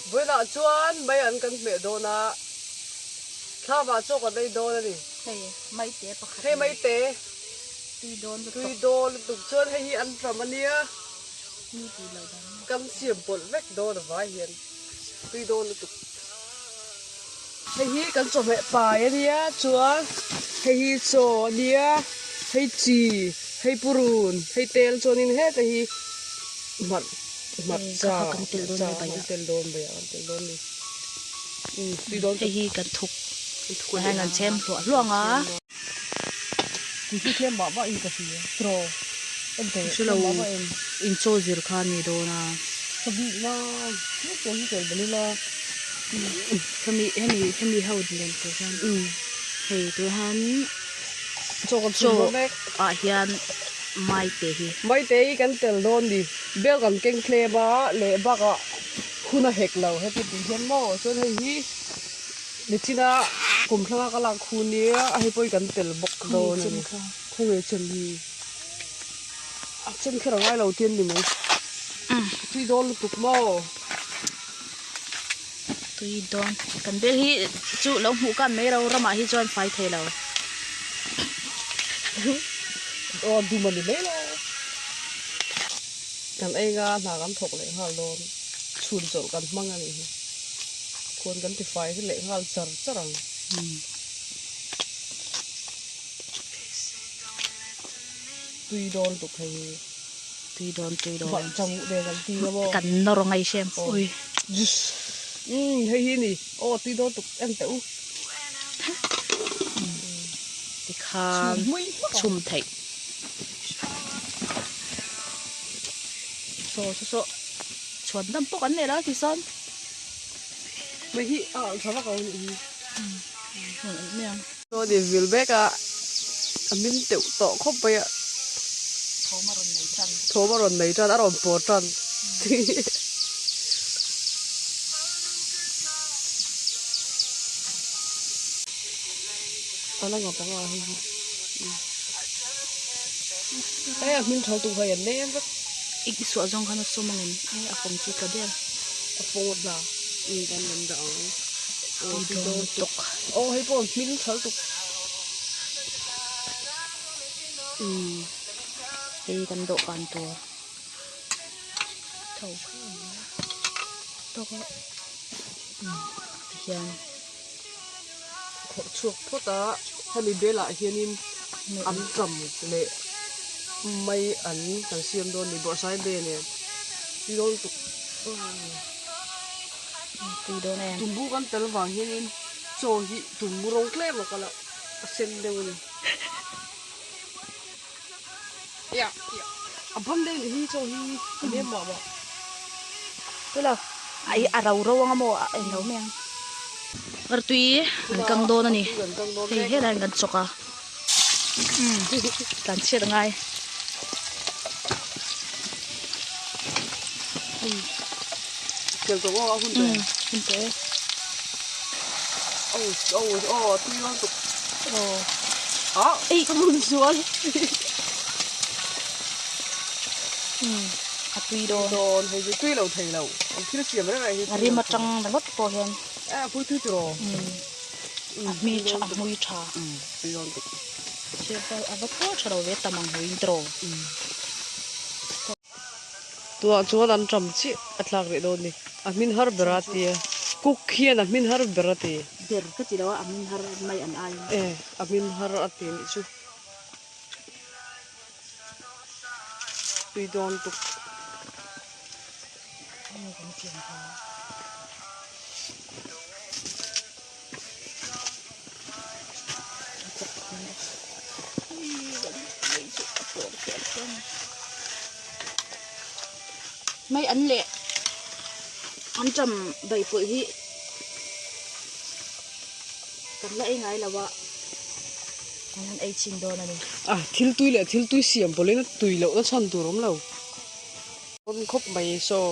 Vawiinah chuan mai an kan hmeh dawn a, thlamah chaw kan ei dawn a ni. Hei maite pakhat Hei maite. Tui dawn lutuk. Tui dawn lutuk chuan hei hi an ram a nia. Mi tih loh dan. Kan siam pawlh vek dawn a vai hian tui dawn lutuk. Hei hi kan chawhmeh pai a nia chuan hei hi chaw a nia hei chi hei purun hei tel chuanin heta hi hmarh hmarcha hmarcha kan tel dawn mai a kan tel dawn a ni umm tui dawn hei hi kan thuk tah hian kan chhem hluah hluah ang a. Tui chu tlem mah mah in ka hria tiraw en teh tlem mah mah em. In chaw zir kha a ni dawn a. Ka bik nan tlem tlem hi tel belh ila. Hemi hemi hemi ho nen tur hian hei tur hian chaw kan chhum dawn mek. Ah hian maite hi. Maite hi kan tel dawn ni. Bel kan keng tlem a leh bakah hun a hek lo heti tih hian maw chuan hei hi. Nichina kum thlanga ka lak khu nia a hei pawh hi kan tel bawk dawn a ni. Khawnge chem hi a chem kher a ngai lo tian ni mai. Tui dawn lutuk maw? Tui dawn. Kan bel hi chu lo hmuh kan mai ro ramah hi chuan fai thei lo. Aw dum a ni mai lo. Kan ei nga hna kan thawk leh nghal dawn. Chhun chawlh kan hmang a nih hi. Khuan kan ti fai leh nghal char char ang. Tui dawn tuk hei hi. Tui dawn tui dawn. Hmarh chang nen an ti a maw. Kan nawr ngai hrem. Ui. Umm hei hi ni. Aw tui dawn tuk en teh u. Tikhan chhum theih. Saw saw saw. Chhuan dam pawh kan nei lo ti sawn. Mai hi a alh tha vak lo anih hi. Alh mai ang. Saw ni vil vek a, a hmin teuh tawh khawp mai a. Thawm a rawn nei tan. Thawm a rawn nei tan, a rawn pawr tan. A la ngap ang a hei hi. Hei a hmin tha lutuk hei a nem vek. I suah zawng khan a sawm ang em? Hei a fawng chu tla der. A fawng a tla. Umm kan rawn dah ang. Aw tui dawn lutuk. Aw hei pawh hmin tha lutuk. Umm. Hei kan dawhkan tur. Tho kha a ni a. Tawk a. Umm tihian. Khawrh chhuak phawt a, hemi belah hianin an ṭam leh mai an kan siam dawn a ni bawrhsai be nen tui dawn lutuk tumbu kan tel vang hianin chaw hi tumbu rawng tlem a kal a a sen deuh a ni a ban deuh anih hi chaw hi a nem mah mah. Tula ai a ro ro anga maw a englo mai ang. Artui an kang dawn a ni hei helai an kan chawk a umm tlan chhiat a ngai umm hun tawh e aw ei umm a tui dawn a rim atang ringawt pawh hian. A pui tui tiraw? A hmi tha a hmui tha. A va pawh tha lo ve tam ang hmuin tiraw? Tunah chuan an ṭam chiah a tlak rih dawn ni. A hmin har ber a ti a. Cook hian a hmin har ber a ti. Ber ka ti lo a, a hmin har mai an aiin. E, a hmin har a ti nih chu. Tui dawn tuk. Mai an leh an ṭam baihpawlh hi kan la ei ngai lo a kan han ei chhin dawn a ni. A thil tui leh thil tui siam pawlhin a tui lohna chhan tur a awm lo. Pawn khawp mai saw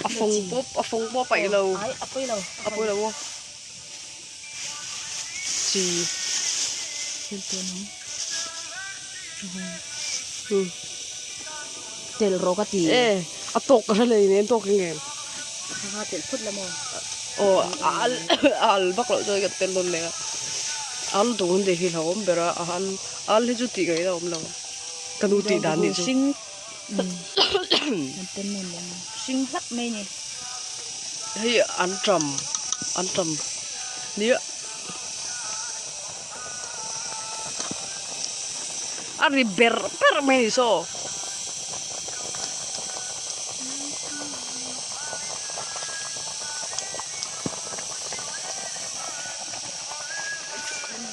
a fawng pawp a fawng pawh a paih lo a pawi lo a pawi lo aw chi thil tur ang tel rawh ka ti e a tawk ka hre hlei nen tawk eng em. Sangha telh phawt la maw? Aw a al a al vak loh chuan kan tel dawn leh a. Al duh hun te hi hlauhawm ber a, a al al hi chu tih ngaihna a awm lo. Ka nu tih dan nih chu. Hring kan tel nawn leh ang. Hring hlak mai a ni. Hei an ṭam an ṭam nia. A ri ber ber mai a ni saw.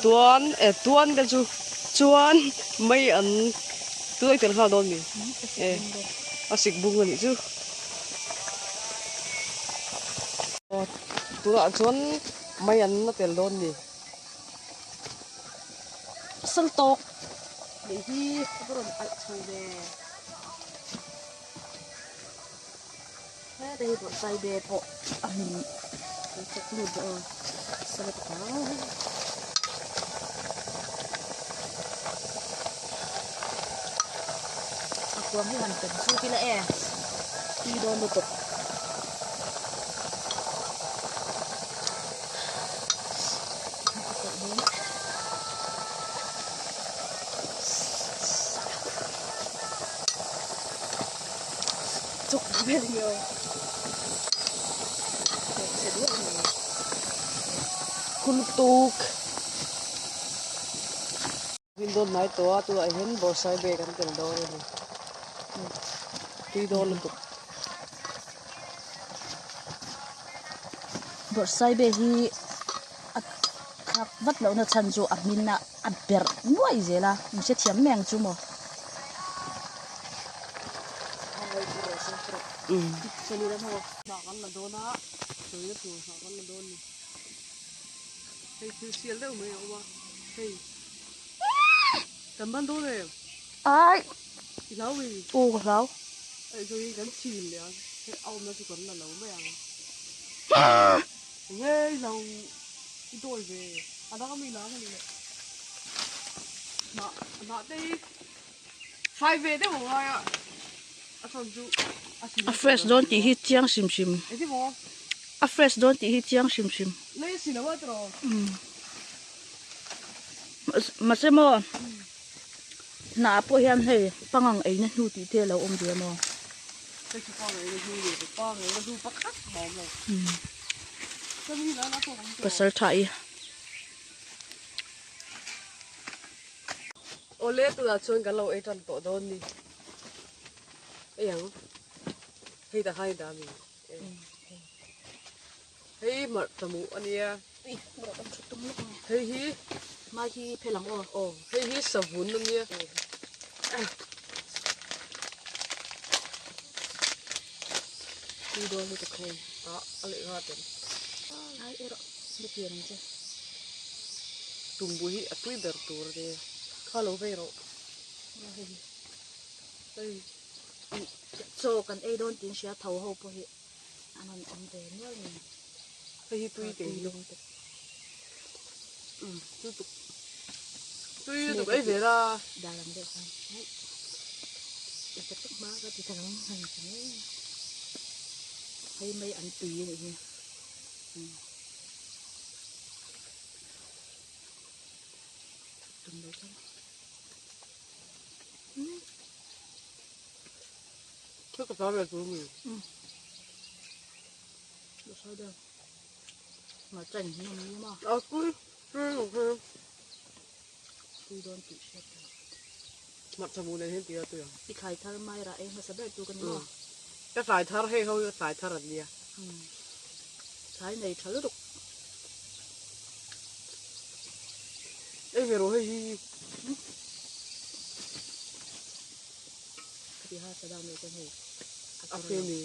Tuan eh tuan te chu chuan mai an tuai tel nghal dawn mi eh a sik bung a nih chu tunah chuan mai an la tel dawn ni. Sal tawk leh hi a va rawn alh chho ve. Heta hi bawrhsai be pawh a hmin an chawk lut bawk a sala ta A kuang hi han pet zut ila e tui dawn lutuk. Chuk vel hi aw chhe duah mai Kultuk Min dawn hnai tawh a tunah hian bawrhsai bag an tel dawn a ni tui dawn lutuk. Bawrhsai bag hi a thlak vat lohna chhan chu a hmin a a berh nuai zel a min hrethiam mai ang chu maw. Hnah kan la dawn a sawina tur hnah kan la dawn a ni. Hei thil sial deuh mai a awm a hei kan ban dawn em? Ai! I hlau mi? Aw ka hlau. Hei chu hi kan chhin leh ang hei a awmna chu kan la lo mai ang. Enge i hlau i dawi ve a dang ami la ang a ni le. Hnah hnah te hi fai ve deuh a ngai a a chhan chu a sin A fresh dawn tih hi chiang hrim hrim. Engtin maw? A fresh dawn tih hi chiang hrim hrim. Lei a si lo a tiraw? Mahse maw hnah pawh hian hei pangang eina hnu tih te a lo awm ve a maw? Hei chu pangang eina hnu leh pangang eina hnu pakhat mah a awm lo. Pasal tha i. Awle tunah chuan kan lo ei tan tawh dawn ni. Ei ang. Hei ta khai da mi. Hei hmarh tlamuh a nia. Hei hi Mai hi phel ang aw. Aw hei hi savun a nia. Tui dawn lutuk hei a a leh nghal tel. Ai erawh ni pian ang che. Tumbu hi a tui ber tur a nia. Kha lo vei rawh. Hei. Chaw kan ei dawn tih in hria tho ho pawh hi. An rawn awm ve nual mai. Hei hi tui kei hi. Um tui tuk. Tui tuk ei ve la. Dar ang deuh khan. I ka tuk hma ka ti thang han ti mai. Hei mai an tui a nih hi. Tum lo chuan. Thil ka hlau ve tur mi. Mà chanh hi ni ma. A kui kui lu kui. Tui dawn tih hriat tur. Hmarcha mu nen hian tih a tui ang. I thlai thar mai rah ei hmasa ber tu ka ni maw? Ka thlai thar hei ho hi ka thlai thar an nia. Thlai nei tha lutuk. Ei ve rawh hei hi. Khatiha sadam leh chuan hei a fe mi.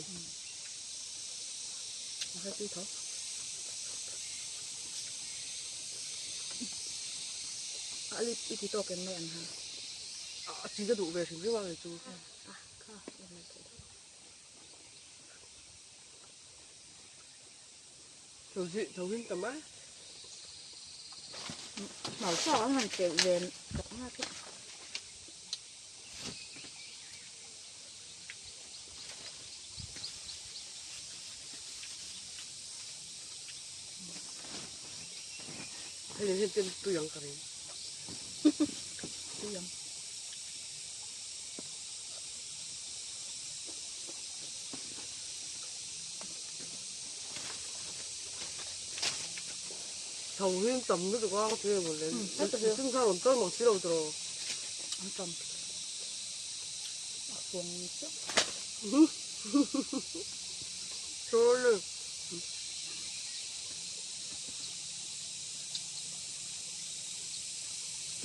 A har tui tho. A lip i ti tawk em mai ang ha. A chi ka duh ve hrim hrim a kei chu. A kha en mai theih tho. Tho hi tho him ta mai. Màu sao an han teuh ve tak nga chu. Hei nen hian ten tui ang ka ring. Tui ang. Chho hi an tam lutuk a ka ti em mawle. Mihring kha rawn kal mang si lo tawh. An tam. A fuang chiah. Sorry.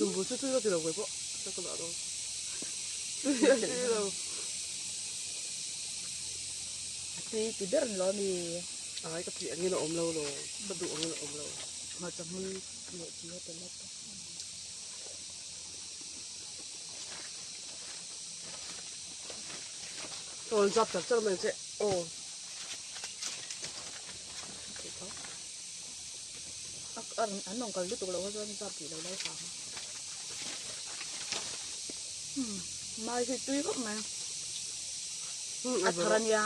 Tumbu chu tui ka ti lo kei pawh ka ka dah dawn. Tui a ti lo. A tui ti ber ni lo a mi. Ai ka tih angin a awm lo lo ka duh angin a awm lo. Hmarcha hmul leh chi a tel a ta. Ka rawn zap char char mai ang che aw. An rawn kal lutuk loh kha chuan zap tih lo lai vang a mai hi tui khawp mai a thar a nia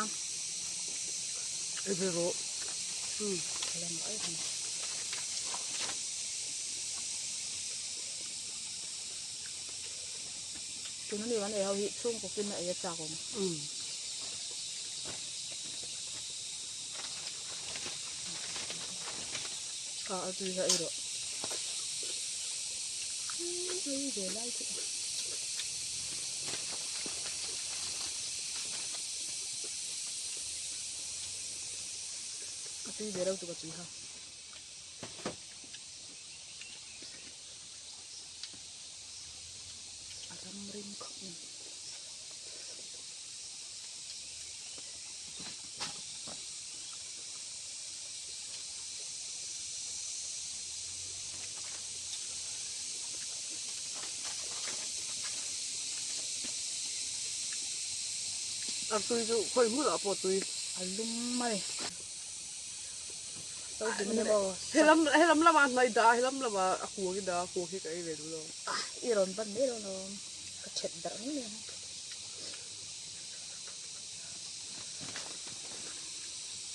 tuna mi kan ei ho hi chhungkaw kin a ei a chak awm. A a tui kha ei rawh. Ei ve lai chu. A tui ve reuh tuk a tui kha. A ram rim khawp mai. A tui chu khawi hmunah pawh tui. A lum mai. Helam helam lamah hnaih dah a helam lamah a kuang i dah a kuang hi ka ei ve duh lo. I rawn ban mai dawn alawm ka chet darh mai mai ang.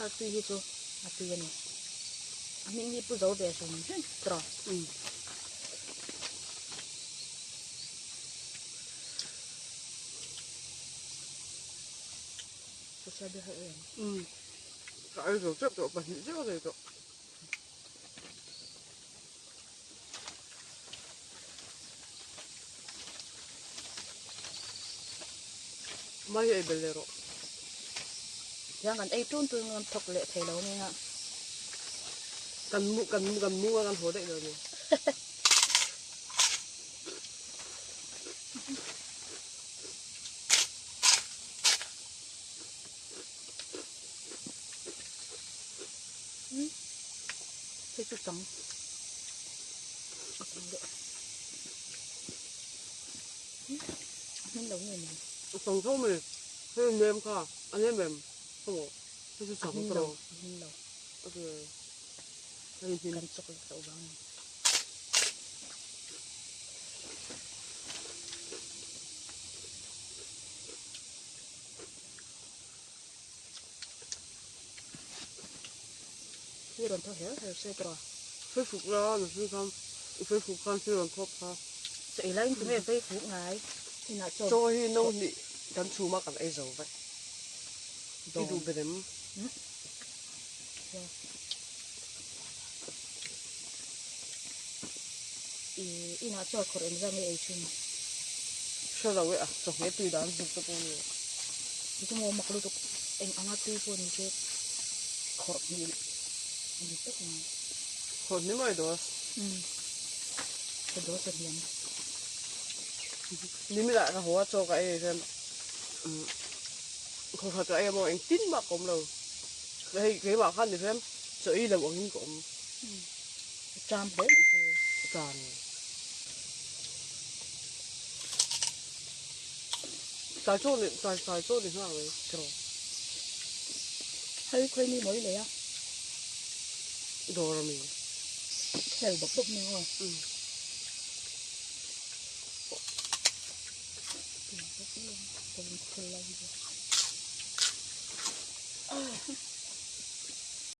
A tui hi chu a tui a ni. A hming hi pu zo ve hrim hrim tawh. Ka ei zo tep tawh pahnih zeuh a nei tawh. Mai hi ei bel leh rawh. Tiang kan ei tun tun kan thawk leh thei lo nia. Kan mu kan mu kan mu a kan haw daih lo ni. Hei chu chang a chang deuh a hmin lo nge ni a chang tho mai hei nem kha a nem em aw hei chu chang tawh a hmin lo hei hmin kan chawk leh loh vang a ni. Thil rawn thaw her her se tawh a. Feifuk la na thil khan i feifuk khan thil rawn thawp kha. Chaw ei laiin tunge feifuk ngai inah chaw. Chaw hi no hnih kan chhum a kan ei zo vek. I duh ber em? I inah chaw khawrh engzah nge ei thin? Hre lo e a, chawhmeh tui dan zuk te pawh a ni lo. Chu maw mak lutuk eng anga tui pawh ni se khawrh hnih a ni tawp mai. Khawrh hnih mai dawn. Umm ka dawn sa hniam. Nimin ah ka haw a chaw ka ei hian umm khawrh khat ka ei a maw engtin mah ka awm lo. Hei keimah khan ni hian chaw ei lo angin ka awm. A cham hle mai chu. A cham. Tlai chaw ni tlai tlai chaw ni nghal mai tiraw. Hei khawi mi mawi lei a. Dawr a mi. Hel bawk bawk mai aw.